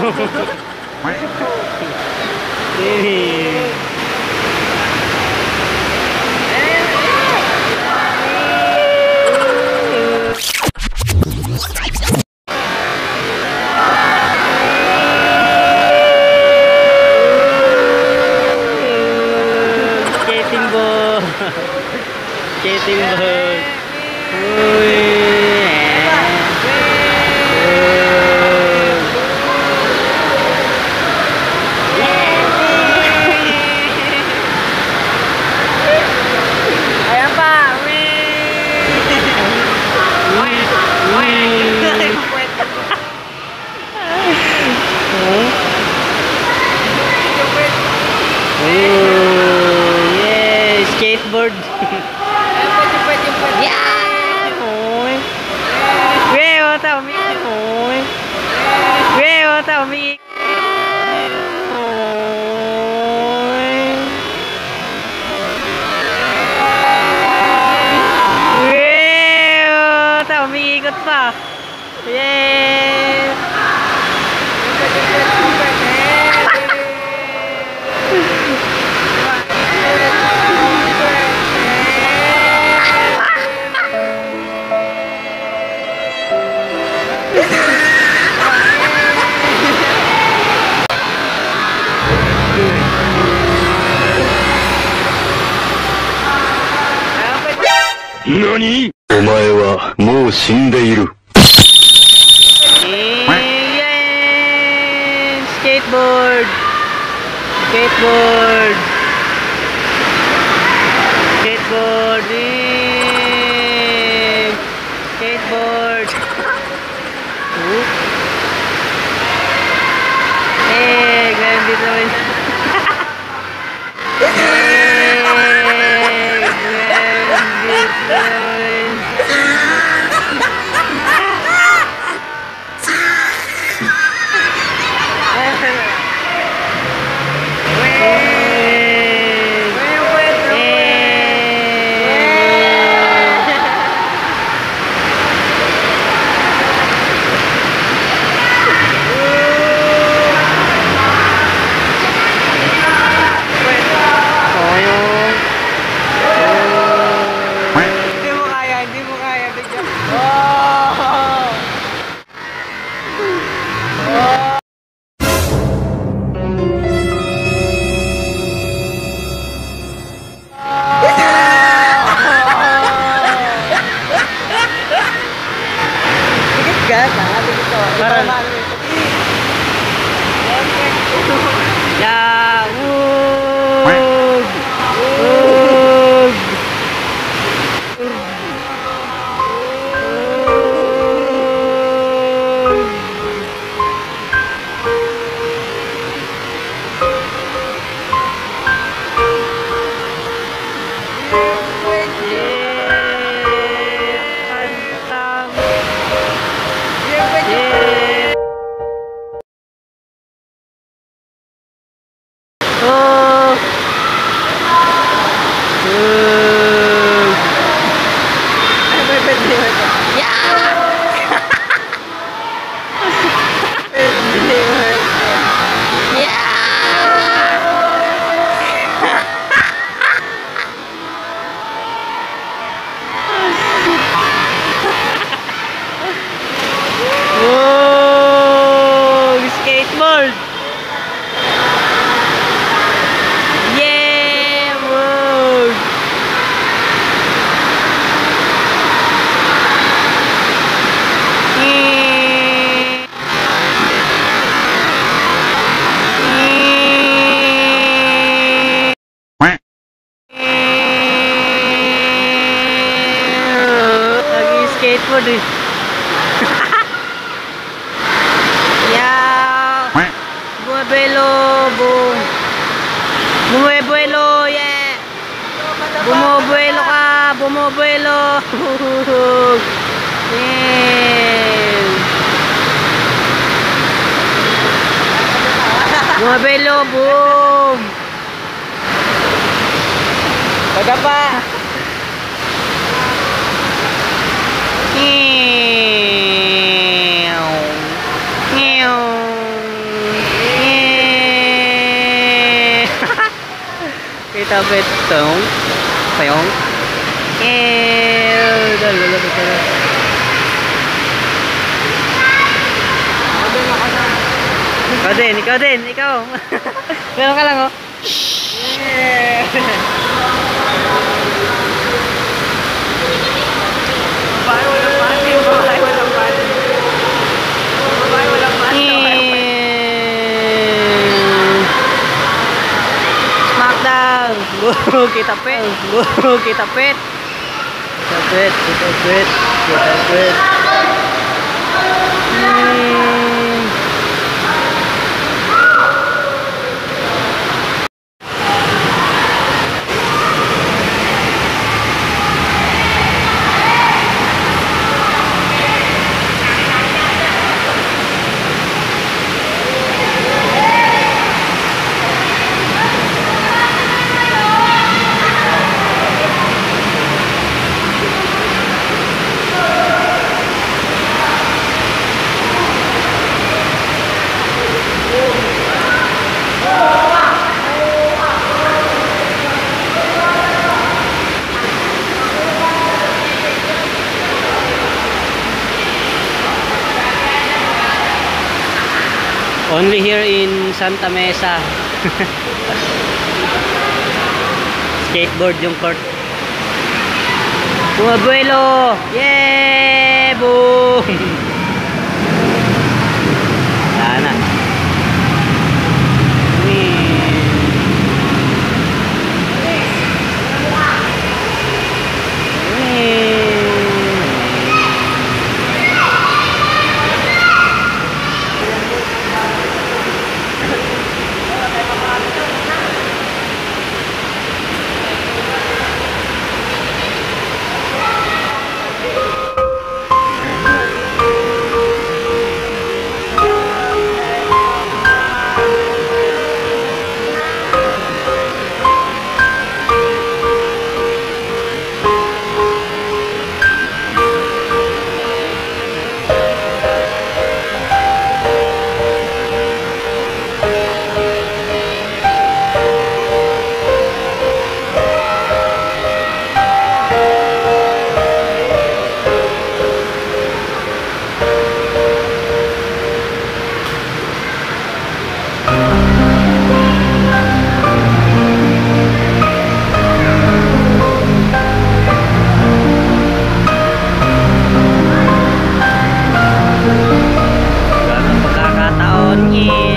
Skating board. Skating board. Uy. Ayan pa. Oh, yeah, skateboard. Yeah! Ôi. Ghê quá tao mi. Ôi. Ghê quá tao mi. Ôi. Ghê quá tao mi ikot pa. Yeah. 何？お前はもう死んでいる。 Skateboard! Skateboard! Skateboard! Skateboard! Eh, ganyan dito naman. Eh, ganyan dito naman. Hindi mo kaya, bigyan. Oh! Oh! Dikit ka, dikit ka. Parang yeah, woo! Woo! Skateboard! Yeah! Whoa! Lagi skateboard eh. Yeah! Bumibelo, boom. Bumubuelo, yeah. Bumubuelo ka, bumubuelo. Yeah. Bumubuelo, boom. Padapa. Meow. Meow. Kita pet. Tong. Payong. Eh, dalo dalo. Ikaw din, ikaw din, ikaw. Meron ka lang, oh. Yeah. Babae walang panty, babae walang panty. Babae walang panty. Smackdown! Go, kita pet! Go, kita pet! Kita pet, kita pet, kita pet. Only here in Santa Mesa. Skateboard yung court. Bumabuelo! Yeah! Boom! Wala na. Ganong pagkakataon. Yeah.